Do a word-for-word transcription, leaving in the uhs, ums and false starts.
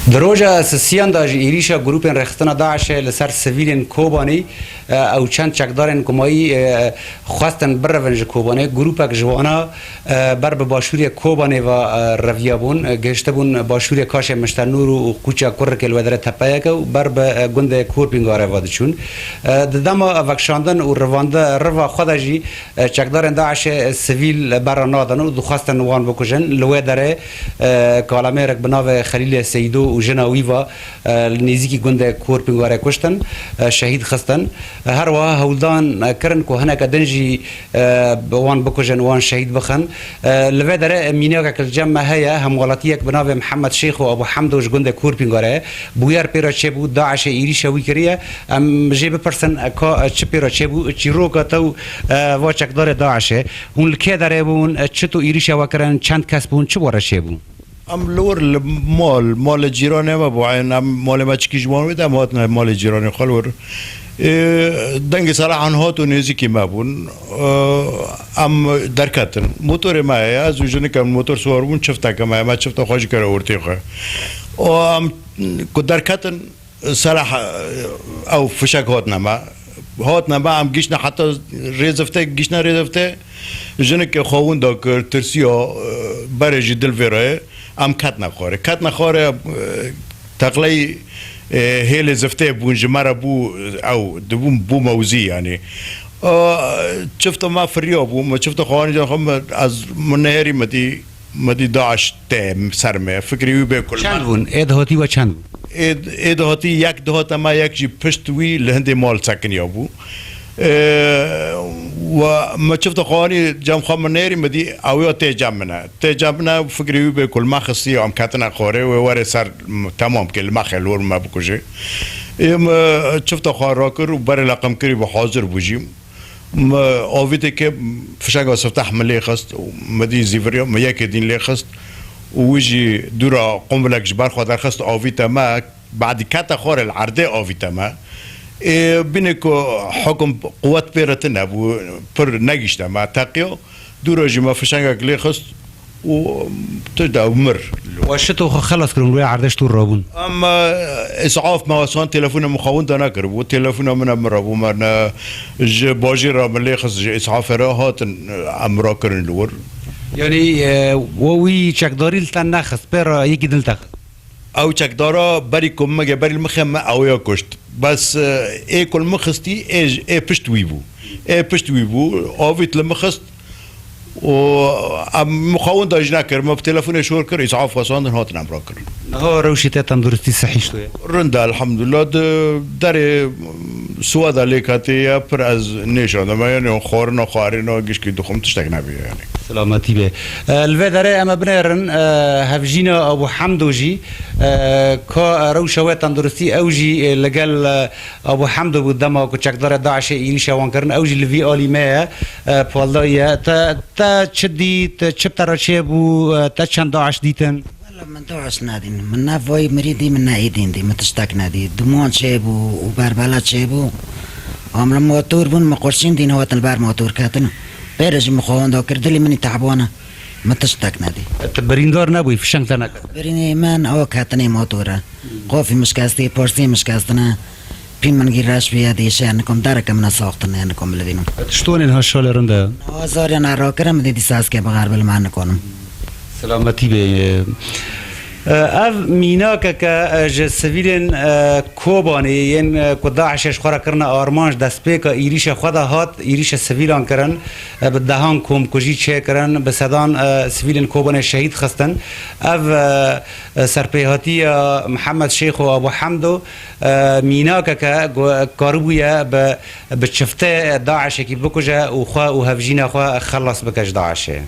Di roja sisiyan de ji êrîşa grûpên rêxistina DAIŞê li ser sivîlên Kobanê, e, ew çend çekdarên kumayî, e, xwestin birevin ji Kobanê. Grûpek ji wana, e, ber bi başûrê Kobanê ve, e, reviyabûn, e, gihiştibûn başûrê Kaşê Miştenûr û Qûça Kurikê li wê derê tepeyek e û ber bi, e, gundê Korpîngare ve diçûn. E, di dema vekşandin û rivande-, riva xwe de jî, e, çekdarên DAIŞê sivîl bera nadin û dixwestin wan bikujin. Li wê derê, e, kalemêrek bi navê Xelîlê Seydo û jina wî ve, e, li nêzîkî gundê Korpîngare kuştin, e, şehîd xistin. E, her wiha hewldan, e, kirin ku hineke din jî, e, bi wan bikujin, wan şehîd bixin. E, li vê derê mînakek li cem me heye, hemwelatiyek bi navê Mihemed Şêx û Abu Hemdo ji gundê Korpîngare ye. Bûyer pê re çêbû, DAIŞê êrîşa wî kiriye. Em jê bipirsin, e, ka, e, çi pê re çêbû, çîroka te û, e, va çekdarê DAIŞê. Hûn li kê derê bûn, e, çito êrîşa we kirin, çend kes bûn, çi bo re çêbû? Em li wir li mal, malê cîranê me bû. Em malê me çikî ji wan wê de, em hatine malê cîranê xwe li wir. Ê, dengê selahan hat û nêzîkî me bûn. Ê, em derketin. Motorê me heye, ez û jinik em motor siwar bûn, çifteke me, me çifta xwe jî kire ortê xwe. Û em ku derketin, Selah, ew fişek hatine me. Hatine me, em giştine heta rêzifte, giştine rêzifte, jinikê xwe winda kir, tirsiya, e, berê jî dil vê re, em ketine xwarê. Ketine xwarê, e, teqley, e, hêlê ziftê bûn, ji me re bû, ew, dibûn, bû mewzî, yanî. E, çifta me firiya bû, me çifta xwe anî xwe, me, ez, min nehêrî me dî, Me dî DAIŞ tê ser me. Fikrê wî bê ku li Çend me bûn? Ê dihatî we çend bûn? Ê, ê dihatî yek dihate me, yek jî pişt wî li hindê mal sekiniya bû. Ê, we me çifta xwe anî cem xwe, min nêrî, me dî ew ya tê cem min e. Tê cem min e, fikrê wî bê ku li me xistiye, em ketine xwarê, wê were ser m-, temam ke li me xêl wir me bikuje. Ê, me çifta xwe rakir û berê leqim kirî bû, hazir bû jî. Me avîteke fişenga sifteh min lê xist û me dî zîviriya, me yekê dîn lê xist û wî jî dûra qumbilek ji ber xwe derxist, avîte me, badî kete xwarê li erdê avîte me. Ê, bîne ku hukum quwet pê re tune bû, pir negişte me teqiya, dûra jî me fişengek lê xist, û tişt de ew mir. We şito xwe xelas kirin, wê erdê ji dûr rabûn? Em, e, îsaf me, wan telefonê min xwe winda nekiribû. Telefona min e, min rabû, me ne ji bajêr re min lê xist, ji îsafê re hatin, e, em rakirin li wir. Yanî, e, we wî çekdarî li te nexist, pê re yekî din te xist? Ew çekdara berî ku min ge-, berî li min xe me ew ya kuşt. Bes, e, ê ku li min xistî, ê, ê pişt wî bû. Ê pişt wî bû, avît li min xist, û em mixawin da jî nekir, me bi telefonê şor kir, îsaf xwesandin hatin em rakirin. Niha rewşî te tenduristî sihî ji to ye? Rind e, elhamdulillah, di derê Sweda lê ketê ye, pir ez nêşandime, yanî xwarina xwarina gişkî dixwim, tiştek nebiye yanî. Selametî be. E, li vê derê em ê binêrin, e, hevjîna Abu Hemdo jî, e, ka rewşa wê tenduristî ew jî, e, li gel, e, Abu Hemdo bû dema ku çekdarê DAIŞê êrîşa wan kirin, ew jî li vî alî me ye, e, paldayî ye. Te, te çi dît, çi bi te re çêbû, e, te çend DAIŞ dîtin? Wela min DAIŞ nedîn. Min ne vayî mirî dî, min ne êdîn dî, min tiştek nedî. Duman çêbû û berbela çêbû. Em li motor bûn, min qurşîn dîn hatin li ber motor ketin. Pê re jî min xwe winda kir, dilê min î tehban e. Min tiştek nedî. Tu birîndar nebûyî, fişeng te nekir? Birînê min ew ketinê motor e. Qofî min şikestî, porsî min şikestine. Pî min gî reş bûye, dî şer nikom, dereke min e saxtin, nikom bilivînim. Tu ştonên ha şalê rind e? Niha zarya ne rakirim, dê dîsa ez kê bixerbe li me nikonim. Selametî bê. Ev mînakeke, e, ji sivîlên, e, Kobanê yên, e, ku DAIŞê ji xwe re kirine armanc, destpêka êrîşa xwe de hat, êrîşa sivîlan kirin, e, bi dehan komkujî çêkirin, bi sedan, e, sivîlên Kobanê şehîd xistin. Ev, e, e, serpêhatiya Mihemed Şêx û Abu Hemdo, e, mînakeke ku karibûye bi, bi çiftê DAIŞekî bikuje û xwe û hevjîna xwe xelas bike ji DAIŞê.